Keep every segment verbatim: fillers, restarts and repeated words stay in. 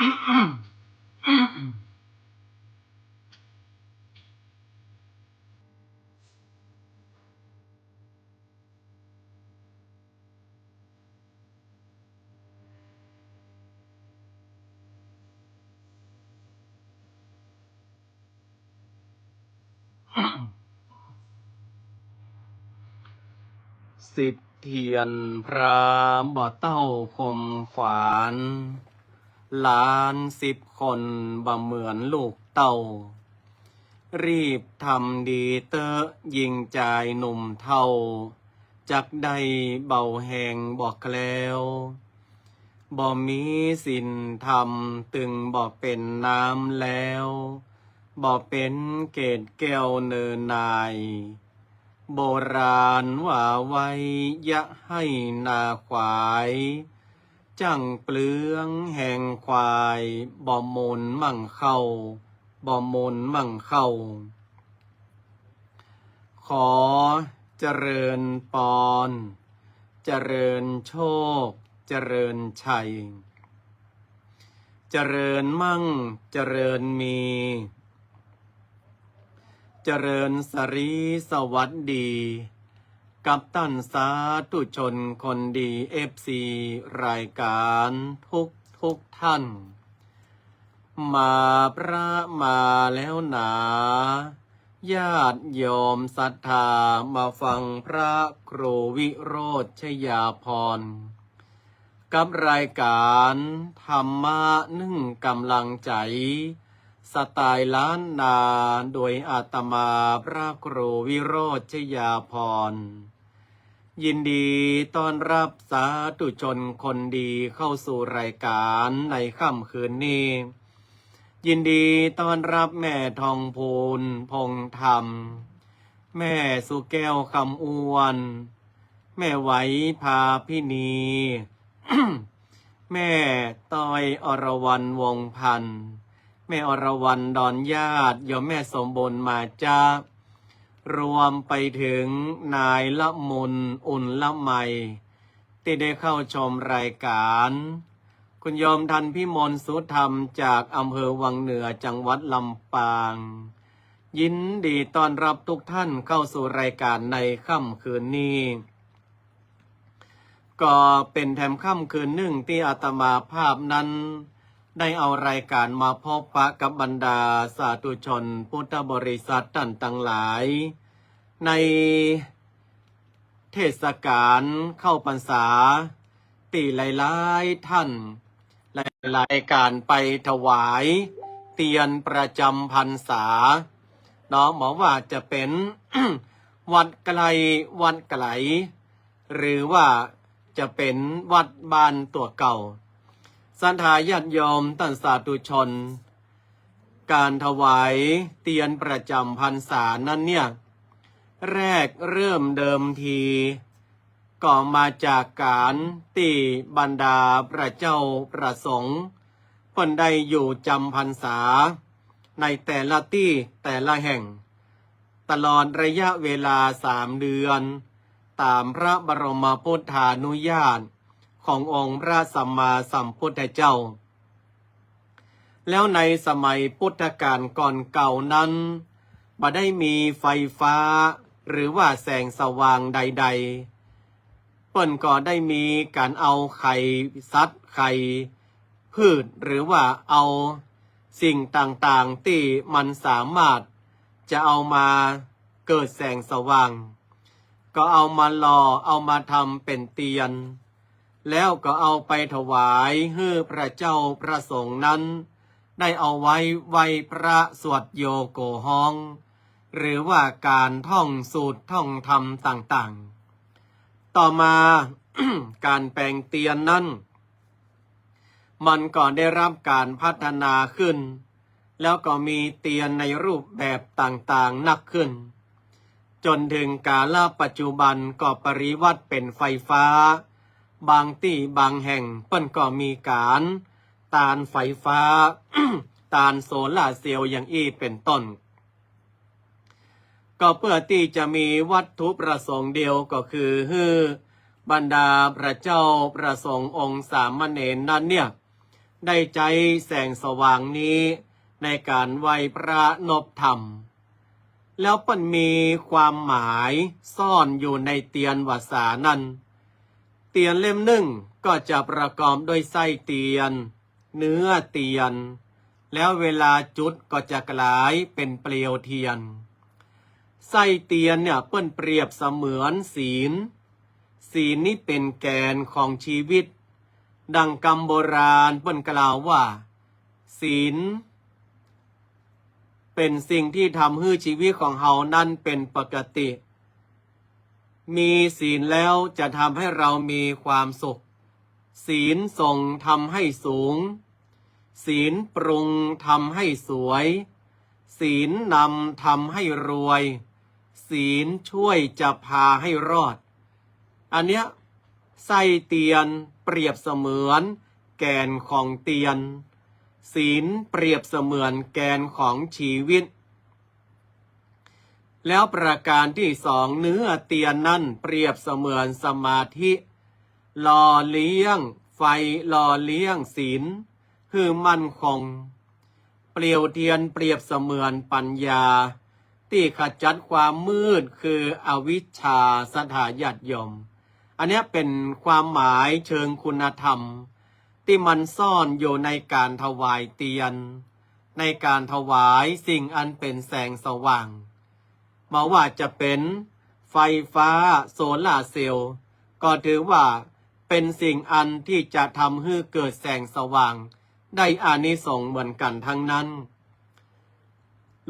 สิทธิ์เตียนพระบ่เต้าคมขวาน หลานสิบคนบ่เหมือนลูกเต้า รีบทำดีเต๊อะยิ่งจายหนุ่มเฒ่า จักได้เบาแฮงบ่แคล้ว บ่มีศีลธรรมตึงบ่เป๋นน้ำแล้ว บ่เป๋นเกศแก้วเนินนาย โบราณว่าไว้อย่าให้นาขวาย จั่งเปลืองแฮงควาย บ่มูลมั่งเข้า บ่มูลมั่งเข้า ขอเจริญปอน เจริญโชค เจริญชัย เจริญมั่ง เจริญมี เจริญสรีสวัสดี กับต้านสาธุชนคนดี เอฟซี รายก๋านทุกทุกท่าน มาพระมาแล้วหนา ญาติโยมศรัทธามาฟังพระครูวิโรจน์ชยาภรณ์ กับรายก๋านธรรมะนึ่งก๋ำลังใจ๋ สไตล์ล้านนา โดยอาตมาพระครูวิโรจน์ชยาภรณ์ ยินดีต้อนรับสาธุชนคนดีเข้าสู่รายก๋านในค่ำคืนนี้ ยินดีต้อนรับแม่ทองพูน พงษ์ธรรม แม่สุแก้ว คำอ้วน แม่ไหว พาพินี แม่ต้อย อรวรรณ วงศ์พันธ์ แม่อรวรรณ ดอนญาติ โยมแม่สมบูรณ์ มาจ๊ะ รวมไปถึงนายละมุน อุ่นละไม ตี้ได้เข้าชมรายก๋าน คุณโยมทันพิมล สุธรรม จากอำเภอวังเหนือ จังหวัดลำปาง ยินดีต้อนรับทุกท่านเข้าสู่รายก๋านในค่ำคืนนี้ ก็เป๋นแถมค่ำคืนนึ่งตี้อาตมาภาพนั้น ได้เอารายก๋านมาพบปะกับบรรดาสาธุชนพุทธบริษัทต้านตังหลาย ในเทศก๋าลเข้าพรรษา ตี้หลายๆ ท่าน หลายๆ ก๋านไปถวายเตียนประจ๋ำพรรษา เนาะ บ่ว่าจะเป๋น วัดใก้วัดไก๋ หรือว่าจะเป๋นวัดบ้านตั๋วเก่า ศรัทธาญาติโยมต้านสาธุชน ก๋านถวายเตียนประจ๋ำพรรษานั้นเนี่ย แรกเริ่มเดิมที ก็มาจากก๋านตี้บรรดาพระเจ้าพระสงฆ์ เปิ้นได้อยู่จ๋ำพรรษา ในแต่ละตี้แต่ละแห่ง ตลอดระยะเวลาสามเดือน ต๋ามพระบรมพุทธานุญาตขององค์พระสัมมาสัมพุทธเจ้า แล้วในสมัยพุทธกาลก่อนเก่านั้น บ่ได้มีไฟฟ้าหรือว่าแสงสว่างใดๆ เปิ้นก็ได้มีก๋านเอาไข่สัตว์ ไข่ พืช หรือว่าเอาสิ่งต่างๆ ตี้มันสามารถจะเอามาเกิดแสงสว่าง ก็เอามาหล่อ เอามาทำเป๋นเตียน แล้วก็เอาไปถวายหื้อพระเจ้าพระสงฆ์นั้น ได้เอาไว้ไหว้พระสวดโยโกฮ้อง หรือว่าก๋านท่องสูตรท่องธรรมต่างๆ ต่อมา ก๋านแป๋งเตียนนั้น มันก็ได้รับก๋านพัฒนาขึ้น แล้วก็มีเตียนในรูปแบบต่างๆ นักขึ้น จ๋นเถิงกาลปัจจุบันก็ปริวัติเป๋นไฟฟ้า บางตี้บางแห่งเปิ้นก็มีก๋านตานไฟฟ้า ตานโซลาร์เซลล์อย่างอี้เป๋นต้น ก็เปื้อตี้จะมีวัตถุประสงค์เดียว ก็คือหื้อบรรดาพระเจ้าพระสงฆ์องค์สามเณรนั้นเนี่ย ได้ใจ๊แสงสว่างนี้ในก๋านไหว้พระนบธรรม แล้วเปิ้นมีความหมายซ่อนอยู่ในเตียนวัสสานั้น เตียนเล่มนึ่งก็จะประกอบด้วยไส้เตียน เนื้อเตียน แล้วเวลาจุดก็จะก๋ายเป๋นเปลวเตียน ไส้เตียนเนี่ยเปิ้นเปรียบเสมือนศีล ศีลนี้เป๋นแก่นของชีวิต ดังกำโบราณเปิ้นกล่าวว่า ศีลเป๋นสิ่งตี้ทำหื้อชีวิตของเฮานั้นเป๋นปกติ มีศีลแล้วจะทำให้เรามีความสุข ศีลส่งทำให้สูง ศีลปรุงทำให้สวย ศีลนำทำให้รวย ศีลช่วยจะพาให้รอด อันเนี้ย ไส้เตียนเปรียบเสมือนแก่นของเตียน ศีลเปรียบเสมือนแก่นของชีวิต แล้วประการที่สอง เนื้อเตียนนั้นเปรียบเสมือนสมาธิ หล่อเลี้ยงไฟ หล่อเลี้ยงศีลหื้อมั่นคง เปลวเตียนเปรียบเสมือนปัญญา ตี้ขจัดความมืดคืออวิชชา ศรัทธาญาติโยม อันเนี้ยเป๋นความหมายเชิงคุณธรรม ตี้มันซ่อนอยู่ในก๋านถวายเตียน ในก๋านถวายสิ่งอันเป๋นแสงสว่าง บ่ว่าจะเป๋นไฟฟ้าโซลาร์เซลล์ ก็ถือว่าเป๋นสิ่งอันตี้จะทำหื้อเกิดแสงสว่าง ได้อานิสงส์เหมือนกั๋นทั้งนั้น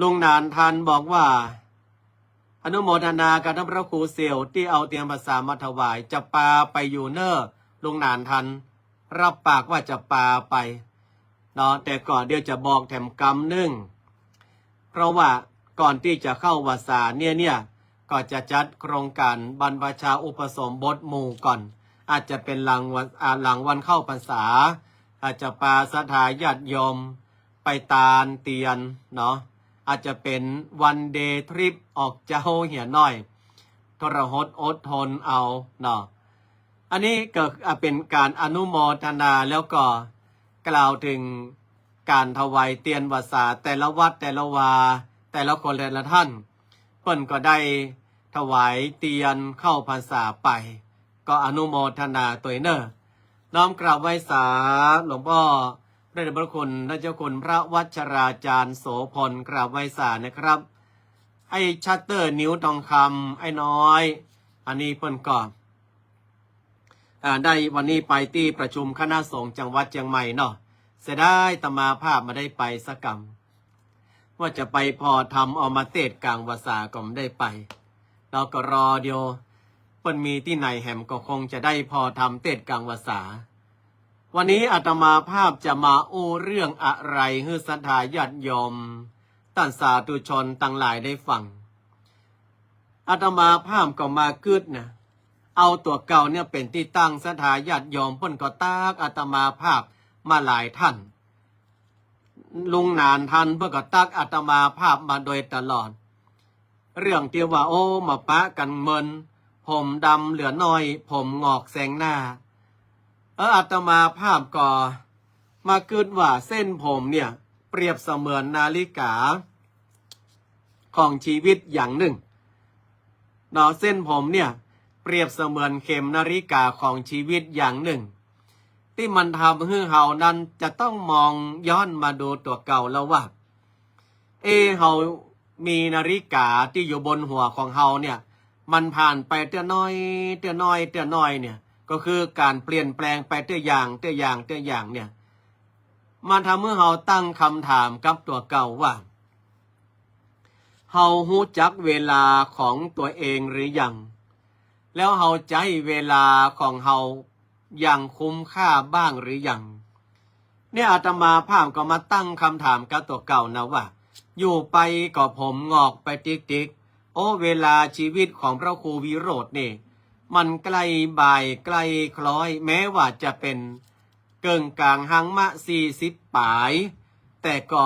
ลุงหนานทันบอกว่า อนุโมทนากับต้านพระครูเสี่ยวตี้เอาเตียนวัสสามาถวาย จะปาไปอยู่เน่อ ลุงหนานทัน รับปากว่าจะปาไปเนาะ แต่ก่อนเดี๋ยวจะบอกแถมกำนึ่ง เพราะว่าก่อนตี้จะเข้าวัสสาเนี่ย เนี่ย ก็จะจัดโครงก๋านบรรพชาอุปสมบทหมู่ก่อน อาจจะเป๋นหลังวัน อ่า หลังวันเข้าพรรษา อาจจะปาศรัทธาญาติโยมไปตานเตียนเนาะ อาจจะเป๋นวันเดย์ทริปออกเจ๊าเหียน้อย ทรหดอดทนเอาเนาะ อันนี้ก็เป๋นก๋านอนุโมทนา แล้วก็กล่าวเถิงก๋านถวายเตียนวัสสาแต่ละวัดแต่ละวา แต่ละคนแต่ละท่าน เปิ้นก็ได้ถวายเตียนเข้าพรรษาไป ก็อนุโมทนาตวยเน่อ น้อมกราบไหว้สาหลวงป้อพระเดชพระคุณท่านเจ้าคุณพระวัชราจารย์โสภณ กราบไหว้สานะครับ ไอ้ชัตเตอร์ นิ้วทองคำ ไอ้น้อย อันนี้เปิ้นก็ อ่า ได้วันนี้ไปตี้ประชุมคณะสงฆ์จังหวัดเจียงใหม่เนาะ เสียดายอาตมาภาพบ่ได้ไปสักกำ ว่าจะไปผ่อธรรมเอามาเตสน์ก๋างวัสสาก็บ่ได้ไป เฮาก็รอเดียว เปิ้นมีตี้ไหนแหมก็คงจะได้ผ่อธรรมเตสน์ก๋างวัสสา วันนี้อาตมาภาพจะมาอู้เรื่องอะไรหื้อศรัทธาญาติโยม ต้านสาธุชนตังหลายได้ฟัง อาตมาภาพก็มากึ๊ดนะ เอาตั๋วเก่าเนี่ยเป๋นตี้ตั้ง ศรัทธาญาติโยมเปิ้นก็ตั๊กอาตมาภาพมาหลายท่าน ลุงหนานทันเปิ้นก็ตั๊กอาตมาภาพมาโดยตลอด เรื่องตี้ว่า โอ้ มาปะกั๋นเมิน ผมดำเหลือน้อย ผมหงอกแซงหน้า เออ อาตมาภาพก็มากึ๊ดว่าเส้นผมเนี่ยเปรียบเสมือนนาฬิกาของชีวิตอย่างนึ่งเนาะ เส้นผมเนี่ยเปรียบเสมือนเข็มนาฬิกาของชีวิตอย่างนึ่ง ตี้มันทำหื้อเฮานั้นจะต้องมองย้อนมาดูตั๋วเก่าแล้วว่า เอ เฮามีนาฬิกาตี้อยู่บนหัวของเฮาเนี่ย มันผ่านไปเตื้อน้อย เตื้อน้อย เตื้อน้อยเนี่ย ก็คือก๋านเปลี่ยนแปลงไปเตื้ออย่าง เตื้ออย่าง เตื้ออย่างเนี่ย มันทำหื้อเฮาตั้งกำถามกับตั๋วเก่าว่า เฮาฮู้จักเวลาของตั๋วเองหรือยัง แล้วเฮาใจ๊เวลาของเฮาอย่างคุ้มค่าบ้างหรือยัง เนี่ยอาตมาภาพก็มาตั้งกำถามกับตั๋วเก่านะว่า อยู่ไปก็ผมหงอกไปติ๊กๆ โอ้ เวลาชีวิตของพระครูวิโรจน์นี่ มันใก้บ่ายใก้คล้อย แม้ว่าจะเป๋นเกิ่งก๋างฮังมะสี่สิบป๋าย แต่ก็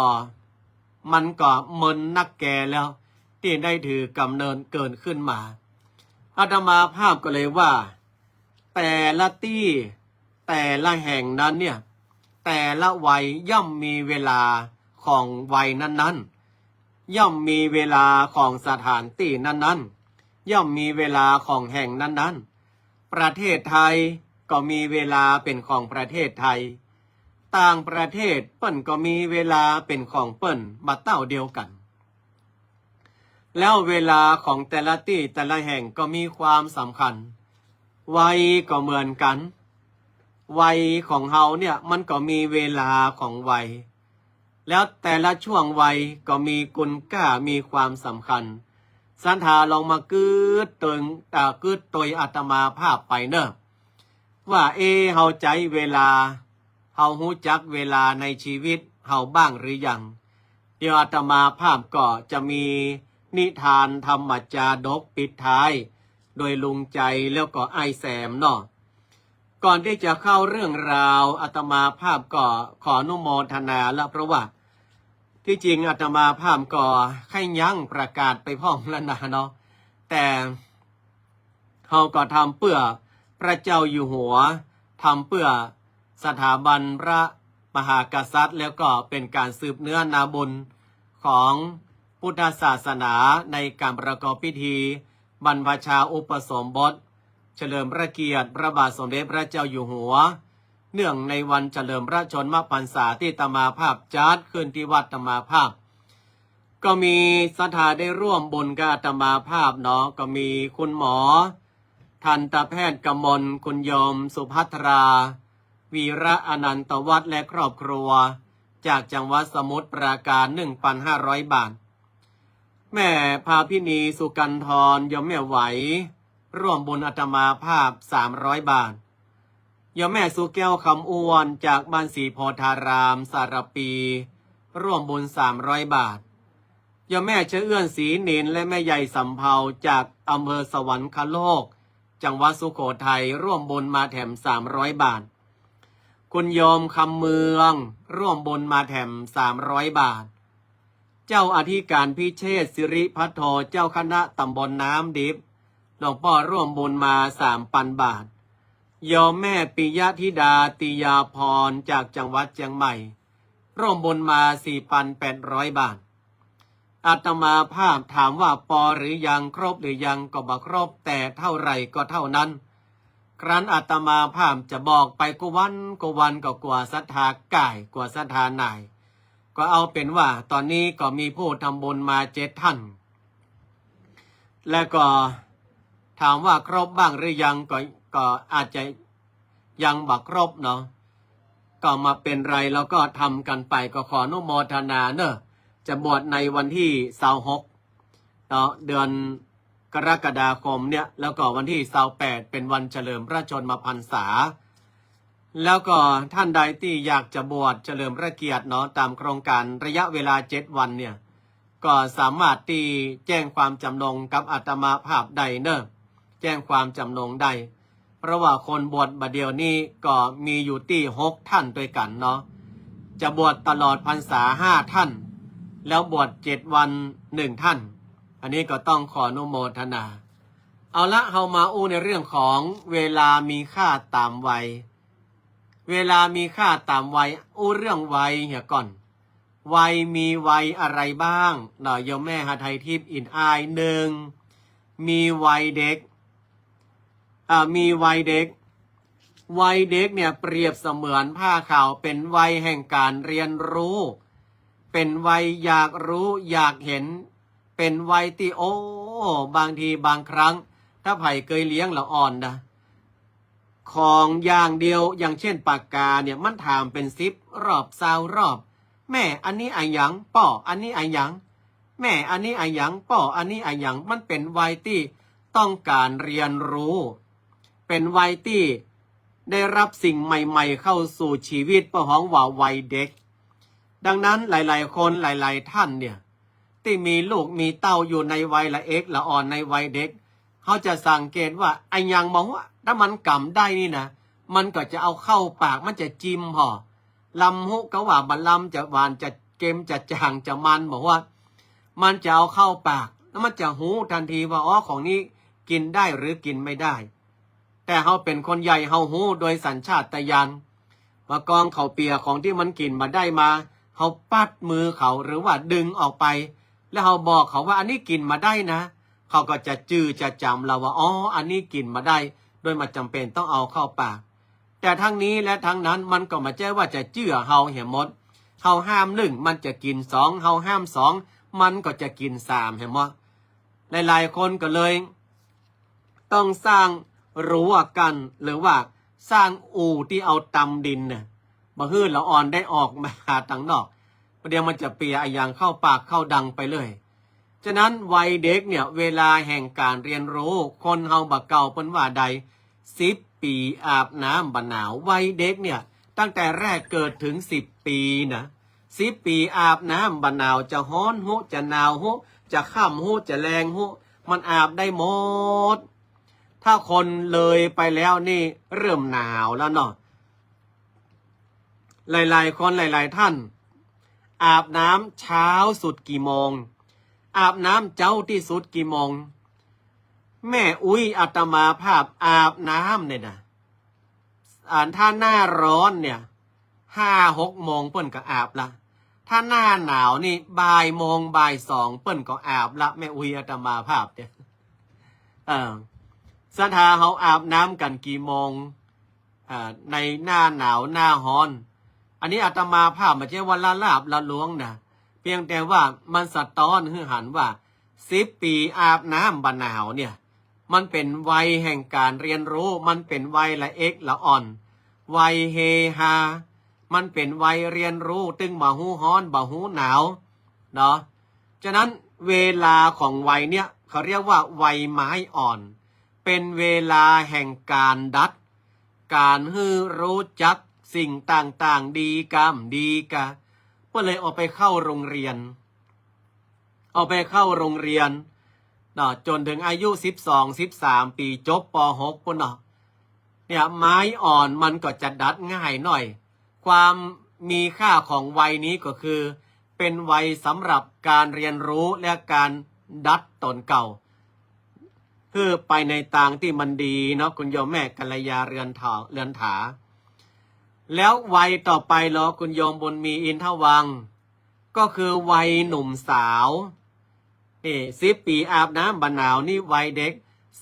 มันก็เมินนักแกแล้ว ตี้ได้ถือกำเนิดเกิดขึ้นมา อาตมาภาพก็เลยว่า แต่ละตี้ แต่ละแห่งนั้นเนี่ย แต่ละวัยย่อมมีเวลาของวัยนั้นๆ ย่อมมีเวลาของสถานตี้นั้นๆ ย่อมมีเวลาของแห่งนั้นๆ ประเทศไทยก็มีเวลาเป๋นของประเทศไทย ต่างประเทศเปิ้นก็มีเวลาเป๋นของเปิ้นบ่าเต้าเดียวกั๋น แล้วเวลาของแต่ละตี้แต่ละแห่งก็มีความสำคัญ วัยก็เหมือนกั๋น วัยของเฮาเนี่ยมันก็มีเวลาของวัย แล้วแต่ละช่วงวัยก็มีคุณค่ามีความสำคัญ ศรัทธาลองมากื๊ดเติง อ่า กื๊ดโตยอาตมาภาพไปเน่อ ว่า เอ เฮาใจ๊เวลา เฮาฮู้จักเวลาในชีวิตเฮาบ้างหรือยัง เดี๋ยวอาตมาภาพก็จะมีนิทานธรรมจาดกปิดท้าย โดยลุงใจ๋แล้วก็อ้ายแซมเนาะ ก่อนตี้จะเข้าเรื่องราว อาตมาภาพก็ขออนุโมทนาละ เพราะว่าตี้จริงอาตมาภาพก็ใค่ยั้งประกาศไปพ่องแล้วนะเนาะ แต่ เฮาก็ทำเปื้อพระเจ้าอยู่หัว ทำเปื้อสถาบันพระมหากษัตริย์ แล้วก็เป๋นก๋านสืบเนื้อนาบุญของพุทธศาสนา ในก๋านประกอบพิธีบรรพชาอุปสมบท เฉลิมพระเกียรติพระบาทสมเด็จพระเจ้าอยู่หัว เนื่องในวันเฉลิมพระชนมพรรษาตี้อาตมาภาพจัดขึ้นตี้วัดอาตมาภาพ ก็มีศรัทธาได้ร่วมบุญกับอาตมาภาพเนาะ ก็มีคุณหมอทันตแพทย์กมล คุณโยมสุภัทรา วีระอนันตวัฒน์ และครอบครัว จากจังหวัดสมุทรปราการ หนึ่งพันห้าร้อยบาท แม่พาพินี สุกันทร โยมแม่ไหว ร่วมบุญอาตมาภาพ สามร้อยบาท โยมแม่สุแก้ว คำอ้วน จากบ้านศรีโพธาราม สารภี ร่วมบุญ สามร้อยบาท โยมแม่ชะเอื้อน ศรีนิน และแม่ใหญ่สำเภา จากอำเภอสวรรคโลก จังหวัดสุโขทัย ร่วมบุญมาแถม สามร้อยบาท คุณโยมคำเมือง ร่วมบุญมาแถม สามร้อยบาท เจ้าอธิการพิเชษฐ สิริพัทโท เจ้าคณะตำบลน้ำดิบ หลวงป้อร่วมบุญมา สามพันบาท โยมแม่ปิยธิดา ติยาพร จากจังหวัดเจียงใหม่ ร่วมบุญมา สี่พันแปดร้อยบาท อาตมาภาพถามว่าปอหรือยัง ครบหรือยัง ก็บ่ครบ แต่เท่าไหร่ก็เท่านั้น ครั้นอาตมาภาพจะบอกไปกู้วันกู้วันก็กั๋วศรัทธาก่าย กั๋วศรัทธาหน่าย ก็เอาเป๋นว่าต๋อนนี้ก็มีผู้ทำบุญมาเจ็ดท่าน และก็ถามว่าครบบ้างหรือยัง ก็ ก็อาจจะยังบ่ครบเนาะ ก็บ่เป๋นไร เราก็ทำกั๋นไป ก็ขออนุโมทนาเน่อ จะบวชในวันตี้ซาวหกเนาะ เดือนกรกฎาคมเนี่ย แล้วก็วันตี้ซาวแปดเป๋นวันเฉลิมพระชนมพรรษา แล้วก็ท่านใดตี้อยากจะบวชเฉลิมพระเกียรติเนาะ ต๋ามโครงก๋านระยะเวลาเจ็ดวันเนี่ย ก็สามารถตี้แจ้งความจำนงกับอาตมาภาพได้เน่อ แจ้งความจำนงได้ เพราะว่าคนบวชบ่าเดี่ยวนี้ก็มีอยู่ตี้หกท่านตวยกั๋นเนาะ จะบวชตลอดพรรษาห้าท่าน แล้วบวชเจ็ดวันหนึ่งท่าน อันนี้ก็ต้องขออนุโมทนา เอาละ เฮามาอู้ในเรื่องของเวลามีค่าต๋ามวัย เวลามีค่าต๋ามวัย อู้เรื่องวัยเหียก่อน วัยมีวัยอะไรบ้างเนาะ โยมแม่หาไทยทิพย์ อินอ้าย หนึ่ง มีวัยเด็ก อ่า มีวัยเด็ก วัยเด็กเนี่ยเปรียบเสมือนผ้าขาว เป๋นวัยแห่งก๋านเรียนรู้ เป๋นวัยอยากรู้อยากเห็น เป๋นวัยตี้ โอ้ บางทีบางครั้ง ถ้าใผเกยเลี้ยงละอ่อนนะ ของอย่างเดียว อย่างเช่นปากกาเนี่ย มันถามเป๋นสิบรอบ ซาวรอบ แม่ อันนี้อะหยัง ป้อ อันนี้อะหยัง แม่ อันนี้อะหยัง ป้อ อันนี้อะหยัง มันเป๋นวัยตี้ต้องก๋านเรียนรู้ เป๋นวัยตี้ได้รับสิ่งใหม่ๆ เข้าสู่ชีวิต เปิ้นฮ้องว่าวัยเด็ก ดังนั้นหลายๆ คนหลายๆ ท่านเนี่ย ตี้มีลูกมีเต้าอยู่ในวัยละเอ็กละอ่อน ในวัยเด็ก เฮาจะสังเกตว่าอะหยังบ่ฮู้ ถ้ามันกำได้นี่นะ มันก็จะเอาเข้าปาก มันจะจิมผ่อ ลำฮู้กาว่าบ่ลำ จะหวานจะเค็มจะจ๋างจะมันบ่ฮู้ มันจะเอาเข้าปาก แล้วมันจะฮู้ตันทีว่า อ๋อ ของนี้กิ๋นได้หรือกิ๋นไม่ได้ แต่เฮาเป๋นคนใหญ่ เฮาฮู้โดยสัญชาตญาณ บ่ากองข้าวเปียกของตี้มันกิ๋นบ่ได้มา เฮาปัดมือเขาหรือว่าดึงออกไป แล้วเฮาบอกเขาว่า "อันนี้กิ๋นบ่ได้นะ" เขาก็จะจื้อจะจ๋ำเฮาว่า "อ๋อ อันนี้กิ๋นบ่ได้" โดยบ่จ๋ำเป๋นต้องเอาเข้าปาก แต่ทั้งนี้และทั้งนั้นมันก็บ่ใจ้ว่าจะเจื้อเฮาเหียหมด เฮาห้ามนึ่งมันจะกิ๋นสอง เฮาห้ามสองมันก็จะกิ๋นสามเหียหมด หลายๆ คนก็เลยต้องสร้างรั้วกั้น หรือว่าสร้างอู่ตี้เอาตำดินเนี่ย บ่หื้อละอ่อนได้ออกมาตังนอก ประเดี๋ยวมันจะเปียอะหยังเข้าปากเข้าดังไปเลย ฉะนั้นวัยเด็กเนี่ย เวลาแห่งก๋านเฮียนรู้ คนเฮาบ่าเก่าเปิ้นว่าใด สิบปี๋อาบน้ำบ่หนาว วัยเด็กเนี่ย ตั้งแต่แรกเกิดเถิงสิบปี๋นะ สิบปี๋อาบน้ำบ่หนาว จะฮ้อนฮู้ จะหนาวฮู้ จะค่ำฮู้ จะแลงฮู้ มันอาบได้หมด ถ้าคนเลยไปแล้วนี่เริ่มหนาวแล้วเนาะ หลายๆ คนหลายๆ ท่าน อาบน้ำเจ๊าสุดกี่โมง อาบน้ำเจ๊าตี้สุดกี่โมง แม่อุ๊ยอาตมาภาพอาบน้ำเนี่ยนะ อ่า ถ้าหน้าฮ้อนเนี่ย ห้าหกโมงเปิ้นก็อาบละ ถ้าหน้าหนาวนี่ บ่ายโมงบ่ายสองเปิ้นก็อาบละ แม่อุ๊ยอาตมาภาพเนี่ย เออ ศรัทธาเฮาอาบน้ำกั๋นกี่โมง อ่า ในหน้าหนาวหน้าฮ้อน อันนี้อาตมาภาพบ่ใจ้ว่าละลาบละลวงนะ เพียงแต่ว่ามันสะต๊อนหื้อหันว่า สิบปี๋อาบน้ำบ่หนาวเนี่ย มันเป๋นวัยแห่งก๋านเฮียนรู้ มันเป๋นวัยละเอกละอ่อน วัยเฮฮา มันเป๋นวัยเฮียนรู้ ตึงบ่ฮู้ฮ้อนบ่ฮู้หนาวเนาะ ฉะนั้นเวลาของวัยเนี่ย เขาเรียกว่าวัยไม้อ่อน เป๋นเวลาแห่งก๋านดัด ก๋านหื้อฮู้จักสิ่งต่างๆ ดีกำดีกา เปิ้นเลยเอาไปเข้าโฮงเฮียน เอาไปเข้าโฮงเฮียนเนาะ จ๋นเถิงอายุสิบสอง สิบสามปี๋ จบ ป.หก ปู้นเนาะ เนี่ย ไม้อ่อนมันก็จะดัดง่ายหน่อย ความมีค่าของวัยนี้ก็คือ เป๋นวัยสำหรับก๋านเฮียนรู้และก๋านดัดต๋นเก่า หื้อไปในตางตี้มันดีเนาะ คุณโยมแม่กัลยาเรือนถา เรือนถา แล้ววัยต่อไปเหรอ คุณโยมบุญมีอินทวัง ก็คือวัยหนุ่มสาว นี่ สิบปี๋อาบน้ำบ่หนาวนี่วัยเด็ก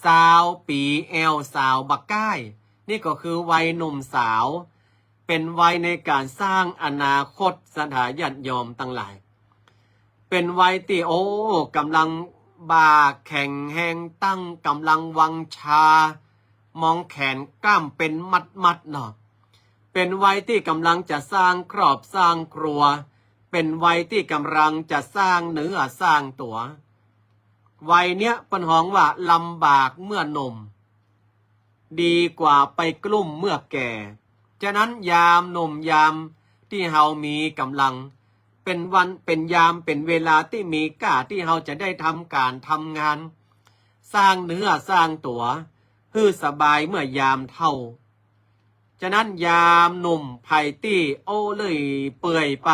ซาวปี๋แอ่วสาวบ่ก้าย นี่ก็คือวัยหนุ่มสาว เป๋นวัยในก๋านสร้างอนาคต ศรัทธาญาติโยมตังหลาย เป๋นวัยตี้ โอ้ ก๋ำลังบ่าแข็งแฮง ตั้งก๋ำลังวังชา มองแขนกล้ามเป๋นมัดๆ เนาะ เป๋นวัยตี้ก๋ำลังจะสร้างครอบสร้างครัว เป๋นวัยตี้ก๋ำลังจะสร้างเนื้อสร้างตั๋ว วัยเนี้ยเปิ้นฮ้องว่าลำบากเมื่อหนุ่ม ดีกว่าไปกลุ้มเมื่อแก่ ฉะนั้นยามหนุ่มยามตี้เฮามีก๋ำลัง เป๋นวัน เป๋นยาม เป๋นเวลาตี้มีก้าตี้เฮาจะได้ทำก๋านทำงาน สร้างเนื้อสร้างตั๋ว หื้อสบายเมื่อยามเฒ่า ฉะนั้นยามหนุ่มใผตี้ โอ้ เลื่อยเปื่อยไป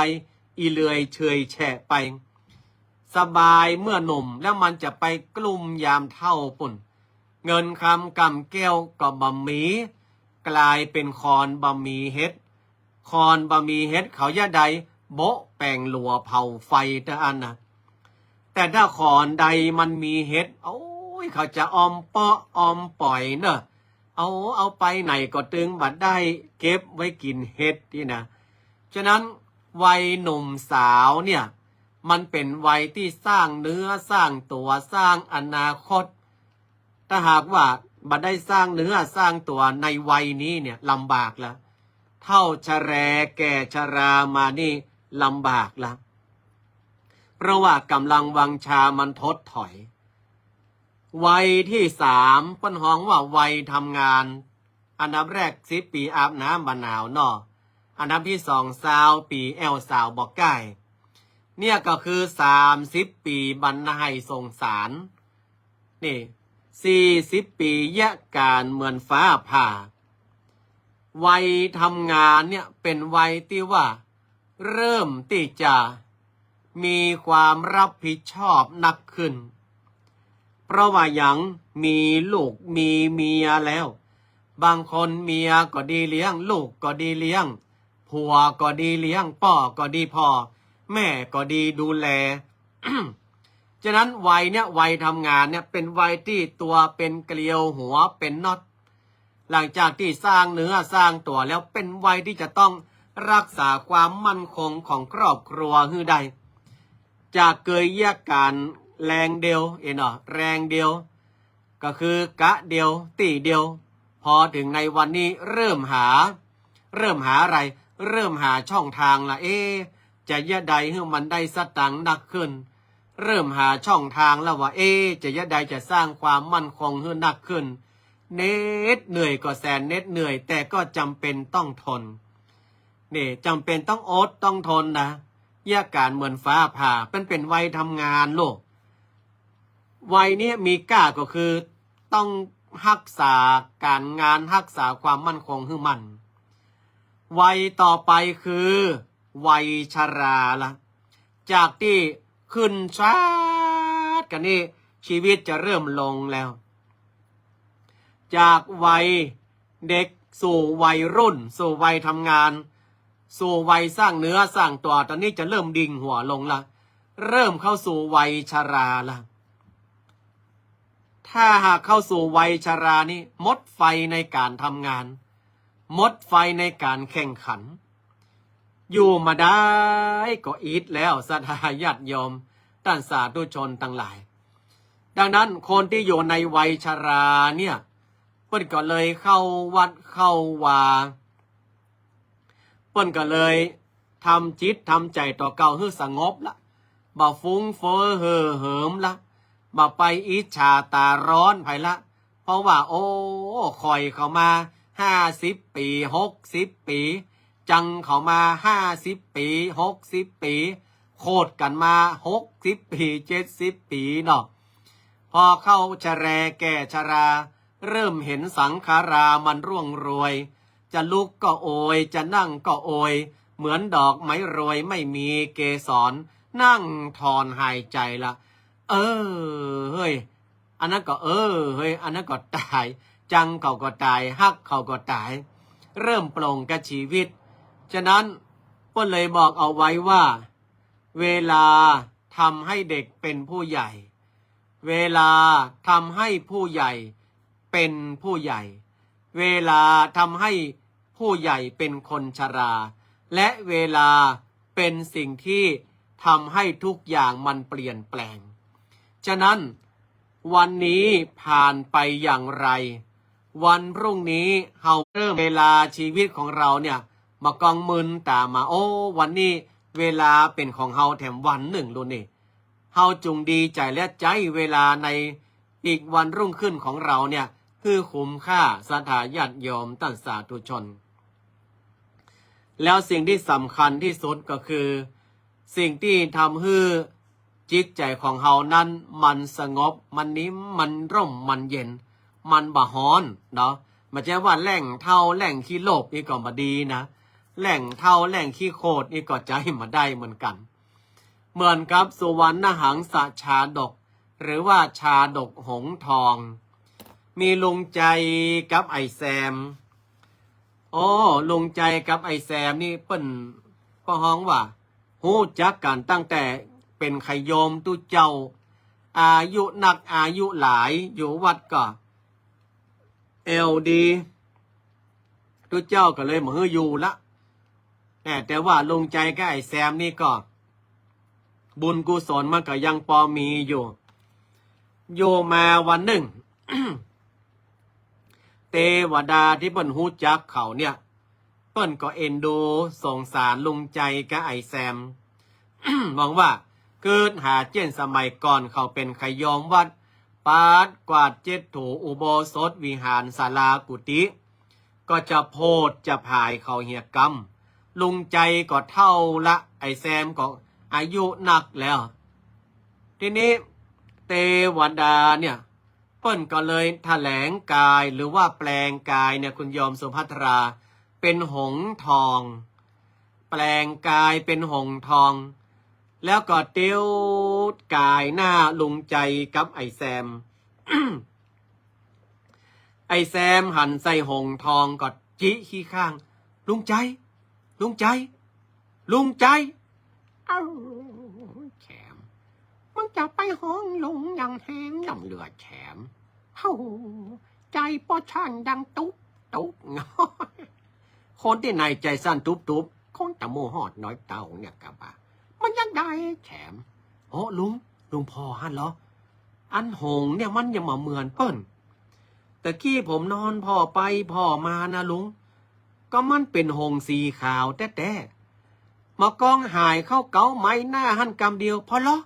อีเลื่อยเฉื่อยแฉะไป สบายเมื่อหนุ่ม แล้วมันจะไปกลุ้มยามเฒ่าปู้น เงินคำกำแก้วก็บ่มี ก๋ายเป๋นคอนบ่มีเฮ็ด คอนบ่มีเฮ็ด เขายะใด โบ๊ะแป๋งหลัวเผาไฟเต้าอั้นนะ แต่ถ้าคอนใดมันมีเฮ็ด โอ้ย เขาจะออมเปาะออมป๋อยเนาะ เอา เอาไปไหนก็ตึงบ่ได้ เก็บไว้กิ๋นเฮ็ดนี่นะ ฉะนั้นวัยหนุ่มสาวเนี่ย มันเป๋นวัยตี้สร้างเนื้อสร้างตั๋ว สร้างอนาคต ถ้าหากว่าบ่ได้สร้างเนื้อสร้างตั๋วในวัยนี้เนี่ย ลำบากละ เฒ่าชะแรแก่ชรามานี่ลำบากละ เพราะว่าก๋ำลังวังชามันถดถอย วัยตี้สามเปิ้นฮ้องว่าวัยทำงาน อันดับแรกสิบปี๋อาบน้ำบ่หนาวเนาะ อันดับตี้สองซาวปี๋แอ่วสาวบ่ก้าย เนี่ยก็คือสามสิบปี๋บ่น่าสงสาร นี่ สี่สิบปี๋เยียะก๋านเหมือนฟ้าผ่า วัยทำงานเนี่ยเป๋นวัยตี้ว่าเริ่มตี้จะมีความรับผิดชอบนักขึ้น เพราะว่าหยัง มีลูกมีเมียแล้ว บางคนเมียก็ดีเลี้ยง ลูกก็ดีเลี้ยง ผัวก็ดีเลี้ยง ป้อก็ดีผ่อ แม่ก็ดีดูแล ฉะนั้นวัยเนี้ย วัยทำงานเนี่ย เป๋นวัยตี้ตั๋วเป๋นเกลียว หัวเป๋นน็อต หลังจากตี้สร้างเนื้อสร้างตั๋วแล้ว เป๋นวัยตี้จะต้องฮักษาความมั่นคงของครอบครัวหื้อได้ จากเกยเยียะก๋านแรงเดียว เอ๋นเนาะ แรงเดียว ก็คือกะเดียว ตี้เดียว พอเถิงในวันนี้เริ่มหา เริ่มหาอะไร เริ่มหาช่องตางละ เอ๊ะ จะเยียะใดหื้อมันได้สตางค์นักขึ้น เริ่มหาช่องตางแล้วว่า เอ๊ะ จะเยียะใดจะสร้างความมั่นคงหื้อนักขึ้น เหน็ดเหนื่อยก็แสนเหน็ดเหนื่อย แต่ก็จ๋ำเป๋นต้องทน นี่ จ๋ำเป๋นต้องอดต้องทนนะ เยียะก๋านเหมือนฟ้าผ่า เป๋น เป๋นวัยทำงานลูก วัยนี้มีก้าก็คือต้องฮักษาก๋านงาน ฮักษาความมั่นคงหื้อมั่น วัยต่อไปคือวัยชราละ จากตี้ขึ้นชาติกั๋นนี่ ชีวิตจะเริ่มลงแล้ว จากวัยเด็กสู่วัยรุ่น สู่วัยทำงาน สู่วัยสร้างเนื้อสร้างตั๋ว ต๋อนนี้จะเริ่มดิ่งหัวลงละ เริ่มเข้าสู่วัยชราละ ถ้าหากเข้าสู่วัยชรานี่ หมดไฟในก๋านทำงาน หมดไฟในก๋านแข่งขัน อยู่บ่ได้ก็อิดแล้ว ศรัทธาญาติโยม ต้านสาธุชนตังหลาย ดังนั้นคนตี้อยู่ในวัยชราเนี่ย เปิ้นก็เลยเข้าวัดเข้าวา เปิ้นก็เลยทำจิตทำใจ๋ต่อเก่าหื้อสงบละ บ่ฟุ้งเฟ้อเห่อเหิมละ บ่ไปอิจฉาต๋าฮ้อนใผละ เพราะว่า โอ้ ข่อยเข้ามาห้าสิบปี๋ หกสิบปี๋ จังเข้ามาห้าสิบปี๋ หกสิบปี๋ โคตรกั๋นมาหกสิบปี๋ เจ็ดสิบปี๋เนาะ พอเข้าชะแรแก่ชรา เริ่มเห็นสังขารามันร่วงโรย จะลุกก็โอย จะนั่งก็โอย เหมือนดอกไม้โรยไม่มีเกสร นั่งถอนหายใจ๋ละ เออ เฮ้ย อันนั้นก็ เออ เฮ้ย อันนั้นก็ต๋าย จังเขาก็ต๋าย ฮักเขาก็ต๋าย เริ่มปลงกับชีวิต ฉะนั้นเปิ้นเลยบอกเอาไว้ว่า เวลาทำให้เด็กเป็นผู้ใหญ่ เวลาทำให้ผู้ใหญ่เป็นผู้ใหญ่ เวลาทำให้ผู้ใหญ่เป็นคนชรา และเวลาเป็นสิ่งที่ทำให้ทุกอย่างมันเปลี่ยนแปลง ฉะนั้นวันนี้ผ่านไปอย่างไร วันพรุ่งนี้เฮาเริ่ม เวลาชีวิตของเฮาเนี่ย บ่ก้องมึนต๋ามมา โอ้ วันนี้เวลาเป๋นของเฮาแถมวันนึ่งลูกนี่ เฮาจุ่งดีใจ๋และใจ๊เวลาในอีกวันรุ่งขึ้นของเฮาเนี่ย หื้อคุ้มค่า ศรัทธาญาติโยมต้านสาธุชน แล้วสิ่งตี้สำคัญตี้สุดก็คือ สิ่งตี้ทำหื้อจิตใจ๋ของเฮานั้นมันสงบ มันนิ่ม มันร่ม มันเย็น มันบ่ฮ้อนเนาะ บ่ใจ้ว่าแล่งเฒ่าแล่งขี้โลภนี่ก็บ่ดีนะ แล่งเฒ่าแล่งขี้โขดนี่ก็ใจ๊บ่ได้เหมือนกั๋น เหมือนกับสุวรรณหังสชาดก หรือว่าชาดกหงส์ทอง มีลุงใจ๋กับไอ้แซม โอ้ ลุงใจ๋กับไอ้แซมนี่เปิ้นก็ฮ้องว่า ฮู้จักกั๋นตั้งแต่เป๋นไขโยมตุ๊เจ้า อายุนักอายุหลาย อยู่วัดก็แอวดี ตุ๊เจ้าก็เลยบ่หื้ออยู่ละ แต่ แต่ว่าลุงใจ๋กับไอ้แซมนี่ก็ บุญกุศลมันก็ยังปอมีอยู่ อยู่มาวันนึ่ง เตวดาตี้เปิ้นฮู้จักเขาเนี่ย เปิ้นก็เอ็นดูสงสารลุงใจ๋กับไอ้แซม มองว่า กึ๊ดหาเจียนสมัยก่อนเขาเป๋นไขโยมวัด ปัดกวาดเจ็ดถูอุโบสถวิหารศาลากุฏิ ก็จะโพดจะผายเขาเหียกำ ลุงใจ๋ก็เฒ่าละ ไอ้แซมก็อายุนักแล้ว ทีนี้เตวดาเนี่ย เปิ้นก็เลยแถลงกาย หรือว่าแปลงกายเนี่ย คุณโยมสุภัทรา เป๋นหงส์ทอง แปลงกายเป๋นหงส์ทอง แล้วก็เตียวกายหน้าลุงใจ๋กับไอ้แซม ไอ้แซมหันใส่หงส์ทองก็จิขี้ข้าง ลุงใจ๋ ลุงใจ๋ ลุงใจ๋ เอ้า แฉม มึงจะไปฮ้องลุงหยังแฮงล่ำเหลือแฉม เฮ้า ใจ๋ป้อสั่นดังตุ๊บตุ๊บ คนตี้ไหนใจ๋สั่นตุ๊บตุ๊บ คงจะหมู่ฮอดน้อยเต้าเนี่ยกะบ่า มันจักใดแฉม โอ้ ลุง ลุงผ่อหั้นเหรอ อันหงส์เนี่ยมันอย่ามาเหมือนเปิ้น ตะกี้ผมนอนผ่อไปผ่อมานะลุง ก็มันเป๋นหงส์สีขาวแต๊ๆ มากองหายเข้าเก๊าไม้หน้าหั้นกำเดียว ผ่อเหรอ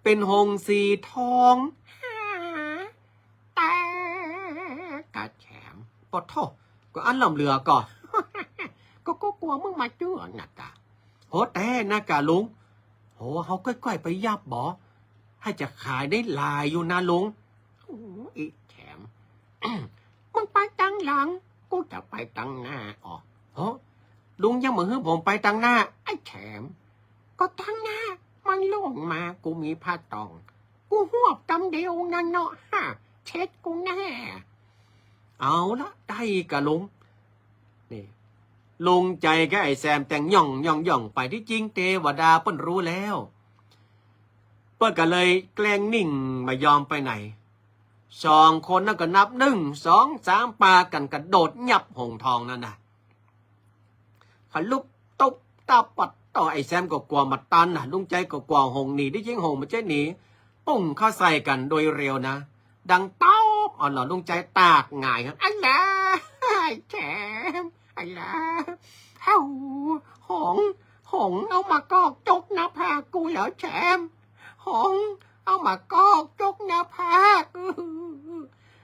เป๋นหงส์สีทอง หา แต่กะแฉม ปะโธ่ ก็อันล่ำเหลือก่อ ก็ ก็กั๋วมึงมาเจื้อนะกะ โห แต๊นะกะลุง โห เฮาก้อยๆ ไปยับบ่ ให้จะขายได้หลายอยู่นะลุง โอ้ อีแฉม มึงไปตังหลัง กูจะไปตังหน้าออก โห ลุงยังบ่หื้อผมไปตังหน้า ไอ้แฉม ก็ตังหน้า มันลงมา กูมีผ้าตอง กูฮวบกำเดียวนั่นเนาะ ฮะ เช็ดกูแน่ เอาละ ได้กะลุง นี่ ลุงใจ๋กับไอ้แซมแต่งย่องย่องย่องไป ตี้จริงเตวดาเปิ้นฮู้แล้ว เปิ้นก็เลยแกล้งนิ่งบ่ยอมไปไหน สองคนนั้นก็นับหนึ่ง สอง สาม ปากั๋นกระโดดยับหงส์ทองนั่นน่ะ ขลุบตุ๊บตับ ปะโธ่ ไอ้แซมก็กั๋วบ่ตันน่ะ ลุงใจ๋ก็กั๋วหงส์หนี ตี้จริงหงส์บ่ใจ้หนี ปุ้งเข้าใส่กั๋นโดยเร็วนะ ดังต๊อบ เอาเหรอ ลุงใจ๋ตากหงายครับ อะละ แฉม อะละ เฮ้า หงส์ หงส์เอามากอกจกหน้าผากกูเหรอแฉม หงส์เอามากอกจกหน้าผาก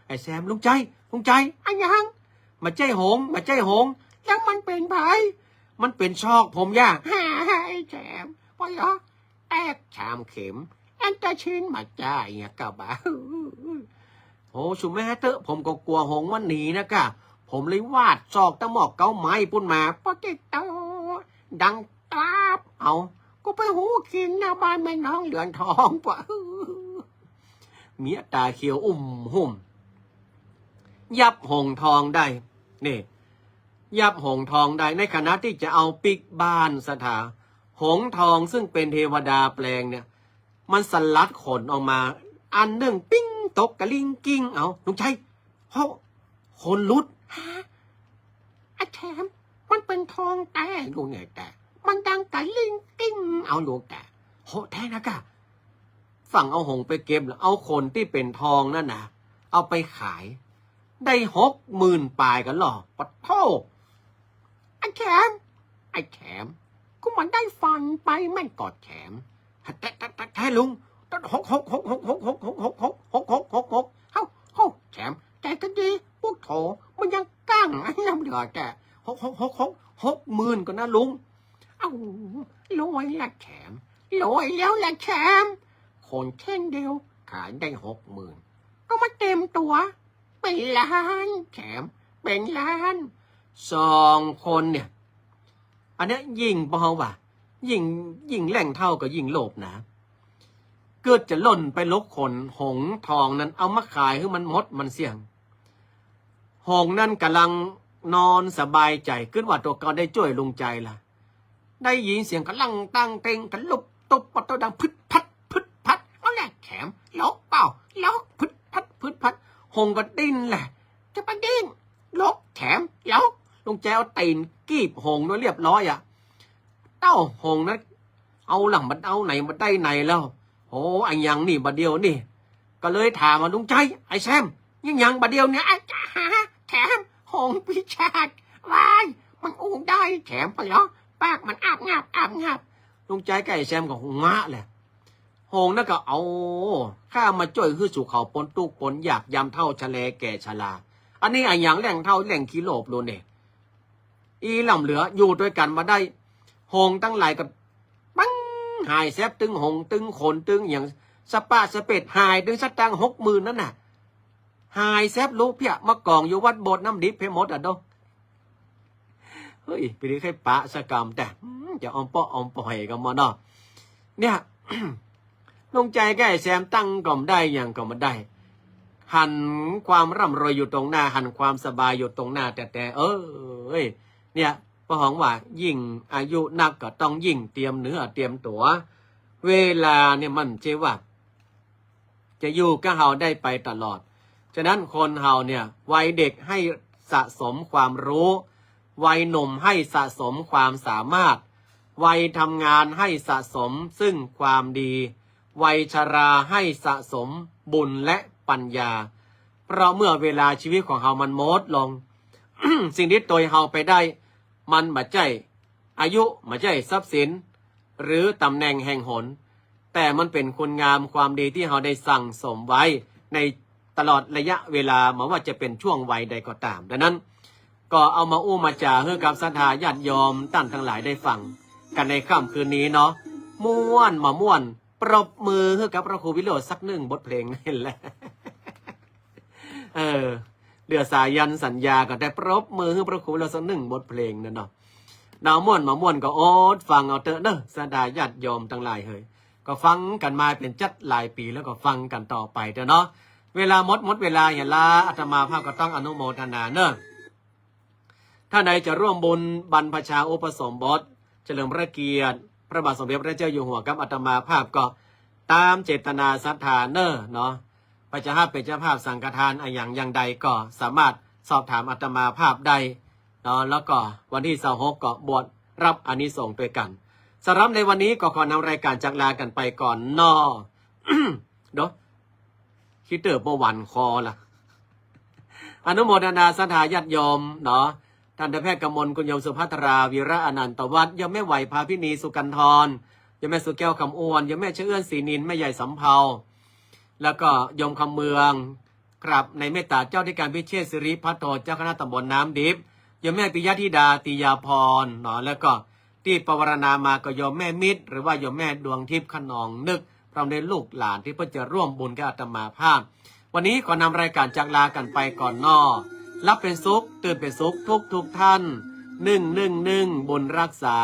ไอ้แซม ลุงใจ๋ ลุงใจ๋ อะหยัง บ่ใจ้หงส์ บ่ใจ้หงส์ แล้วมันเป๋นใผ มันเป๋นศอกผมย่า หา ไอ้แฉม ปะเหรอ แตกสามเข็ม แอนตาซินบ่ใจ้เนี่ยกะบ่า โห สุแม่เต๊อะ ผมก็กั๋วหงส์มันหนีนะกะ ผมเลยวาดศอกตะหมอกเก๊าไม้ปุ้นมา ปะติโต ดังตราบ เอา กูไปฮู้กิ๋นหน้าบ้านแม่น้องเหลือนทองปะ เมียต๋าเขียวอุ้มหุ่ม ยับหงส์ทองได้ นี่ ยับหงส์ทองได้ ในขณะตี้จะเอาปิ๊กบ้านสถา หงส์ทองซึ่งเป๋นเตวดาแปลงเนี่ย มันสลัดขนออกมา อันนึ่งปิ้งตกกะลิ้งกิ้ง เอา ลุงใจ๋ เฮ้า ขนลุด ฮะ อะแฉม มันเป๋นทองแต๊ ลุงใจ๋ แต่ มันดังกะลิ้งกิ้ง เอาลุงใจ๋ โห แต๊นะกะ ฝั่งเอาหงส์ไปเก็บ แล้วเอาขนตี้เป๋นทองนั่นน่ะ เอาไปขาย ได้หกหมื่นป๋ายกั๋นเหรอ ปะโธ่ ไอ้แฉม ไอ้แฉม กูมันได้ฟันไปแม่นก่อแฉม แต๊ แต๊ แต๊ แต๊ลุง หก หก หก หก เฮ้า เฮ้า แฉม ใจ๋ก็ดี ปุ๊โถ มันยังกั้ง ไอ้น้ำเหลือแต่ หก หก หก หก หกหมื่นก่อนะลุง เอ้า รวยละแฉม รวยแล้วละแฉม ขนเส้นเดียวขายได้หกหมื่น ก็มาเต็มตั๋ว เป๋นล้านแฉม เป๋นล้าน สองคนเนี่ย อันเนี้ยยิ่งบ่าว่า ยิ่ง ยิ่งแหล่งเฒ่าก็ยิ่งโลภนะ เกิดจะล่นไปลกขนหงส์ทองนั้น เอามาขายหื้อมันหมดมันเสี้ยง หงส์นั้นก่ำลังนอนสบายใจ๋ กึ๊ดว่าตั๋วเก่าได้จ้วยลุงใจ๋ละ ได้ยินเสียงกำลังตั้งเต็งกะลุบตุ๊บ ปะโธ่ ดังพึดพัด พึดพัด เอาแหละแฉม ลกเปล่า ลก พึดพัด พึดพัด หงส์ก็ดิ้นแหละ จะไปดิ้น ลกแฉม ลก ลุงใจ๋เอาตี๋นกีบหงส์โดยเรียบร้อยอะ เต้าหงส์นั้น เอาหลังมันเอาไหนมาได้ไหนแล้ว โห อะหยังนี่บ่าเดี่ยวนี่ ก็เลยถามว่า ลุงใจ๋ ไอ้แซม ยังหยังบ่าเดี่ยวเนี่ย ไอ้จ๋า แฉม หงส์ปีศาจ ว้าย มันอู้ได้แฉม ปะเหรอ ปากมันอาบงาบ อาบงาบ ลุงใจ๋กับไอ้แซมก็หัวแหละ หงส์นั้นก็ เอา ข้ามาจ้วยหื้อสู่เขาป๊นตุ๊กข์ป๊นยาก ยามเฒ่าชะแลแก่ชรา อันนี้อะหยังแหล่งเฒ่าแหล่งขี้โลภโลนเนี่ย อีหล่ำเหลืออยู่ตวยกั๋นบ่ได้ หงส์ตังหลายก็ปัง หายแซบตึงหงส์ตึงขนตึงอะหยัง สะปะสะเปด หายตึงสตางค์หกหมื่นนั่นน่ะ หายแซบลุเพี้ย มากองอยู่วัดโบสถ์น้ำดิบไปหมดอะโด เฮ้ย ปี๋นี้ใค่ปะสะกำ แต่ อืม จะออมเปาะออมป่อยกั๋นมาเนาะ เนี่ย ลุงใจ๋กับไอ้แซมตั้งก็บ่ได้ หยังก็บ่ได้ หันความร่ำรวยอยู่ตรงหน้า หันความสบายอยู่ตรงหน้าแต๊ๆ เอ้ย เนี่ย เพราะหองว่ายิ่งอายุนักก็ต้องยิ่งเตรียมเนื้อเตรียมตั๋ว เวลาเนี่ยมันบ่ใจ้ว่า จะอยู่กับเฮาได้ไปตลอด ฉะนั้นคนเฮาเนี่ย วัยเด็กให้สะสมความรู้ วัยหนุ่มให้สะสมความสามารถ วัยทำงานให้สะสมซึ่งความดี วัยชราให้สะสมบุญและปัญญา เพราะเมื่อเวลาชีวิตของเฮามันหมดลง สิ่งตี้ตวยเฮาไปได้ มันบ่ใจ้อายุ บ่ใจ้ทรัพย์สิน หรือตำแหน่งแห่งหน แต่มันเป๋นคุณงามความดีตี้เฮาได้สั่งสมไว้ในตลอดระยะเวลา บ่ว่าจะเป๋นช่วงวัยใดก็ต๋าม ดังนั้น ก็เอามาอู้มาจ๋าหื้อกับศรัทธาญาติโยมต้านตังหลายได้ฟังกั๋นในค่ำคืนนี้เนาะ ม่วนบ่ม่วน ปรบมือหื้อกับพระครูวิโรจน์สักนึ่งบทเพลงนั่นแหละ เออ เหลือสายัณสัญญาก็ได้ ปรบมือหื้อพระครูวิโรจน์สักนึ่งบทเพลงนั่นเนาะ เนาะ ม่วนบ่ม่วนก็อดฟังเอาเต๊อะเนาะ ศรัทธาญาติโยมตังหลายเหย ก็ฟังกั๋นมาเป๋นจั๊กหลายปี๋ แล้วก็ฟังกั๋นต่อไปเต๊อะเนาะ เวลาหมด หมดเวลา เหียละ อาตมาภาพก็ต้องอนุโมทนาเนาะ ถ้าใดจะร่วมบุญบรรพชาอุปสมบท เฉลิมพระเกียรติพระบาทสมเด็จพระเจ้าอยู่หัวกับอาตมาภาพก็ต๋ามเจตนาศรัทธาเนาะ เนาะ ใผจะฮับเป๋นเจ้าภาพสังฆทานอะหยังอย่างใดก็สามารถสอบถามอาตมาภาพได้เนาะ แล้วก็วันตี้ซาวหกก็บวชรับอานิสงส์ตวยกั๋น สำหรับในวันนี้ก็ขอนำรายก๋านจากลากั๋นไปก่อนเนาะ เนาะ ขี้เติบบ่หวานคอละ อนุโมทนาศรัทธาญาติโยมเนาะ ต้านนายแพทย์กมล คุณโยมสุภัทรา วีระอนันตวัฒน์ โยมแม่ไหว ภาพินี สุกันทร โยมแม่สุแก้ว คำอ้วน โยมแม่เฉเอื้อน ศรีนิน แม่ใหญ่สำเภา แล้วก็โยมคำเมือง ครับ ในเมตตาเจ้าอธิการพิเชษฐ์ สิริพัทโท เจ้าคณะตำบลน้ำดิบ โยมแม่ปิยธิดา ติยาภรณ์เนาะ แล้วก็ตี้ปวารณามาก็โยมแม่มิตร หรือว่าโยมแม่ดวงทิพย์ ขนองนึก พร้อมด้วยลูกหลานตี้เปิ้นจะร่วมบุญกับอาตมาภาพ วันนี้ขอนำรายก๋านจากลากั๋นไปก่อนเนาะ หลับเป๋นสุข ตื่นเป๋นสุขทุกทุกท่าน นึ่งนึ่งนึ่ง บุญรักษา